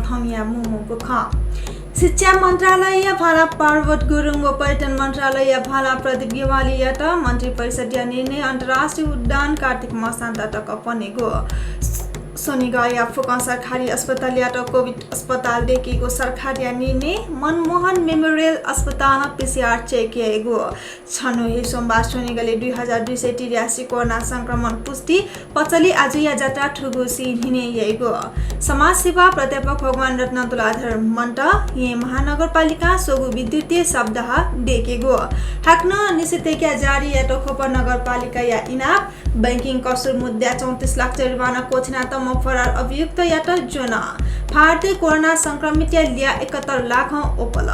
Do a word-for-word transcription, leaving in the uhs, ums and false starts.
थौंया मुमुगु खँ। शिक्षा मन्त्रालयया भाला पार्वत गुरुङ व पर्यटन मन्त्रालयया भाला प्रदीप गेवालीयात मन्त्री परिषदया निर्णय अन्तर्राष्ट्रिय उडान कार्तिक मसान्त तक पनेगु। स्वनिगःया फुकं सरकारी अस्पतालयात कोभिड अस्पताल दयेकेगु सरकारया निर्णय। मनमोहन मेमोरियल अस्पतालं पिसिआर चेक याइगु। छन्हु हे सोमबार स्वनिगलय् दुई हजार दुई सय त्रियासी कोरोना संक्रमण पुष्टि। पचली आजुया जात्रा थुगुसी न्हिने याइगु। समाजसेवा प्राध्यापक भगवान रत्न तुलाधर मन्त येँ महानगरपालिकां स्वंगू विद्युतीय सप्ताह दयेकेगु। हाकनं निषेधाज्ञा जारी यात ख्वप नगरपालिकाया इनाप। बैंकिङ कसुर मुद्दा चौंतिस लाख जरिवाना क्वःछिनातःम्ह फरार अभियुक्तयात ज्वन। भारतय् कोरोना संक्रमितया ल्याः एकहत्तर लाखं ओपल।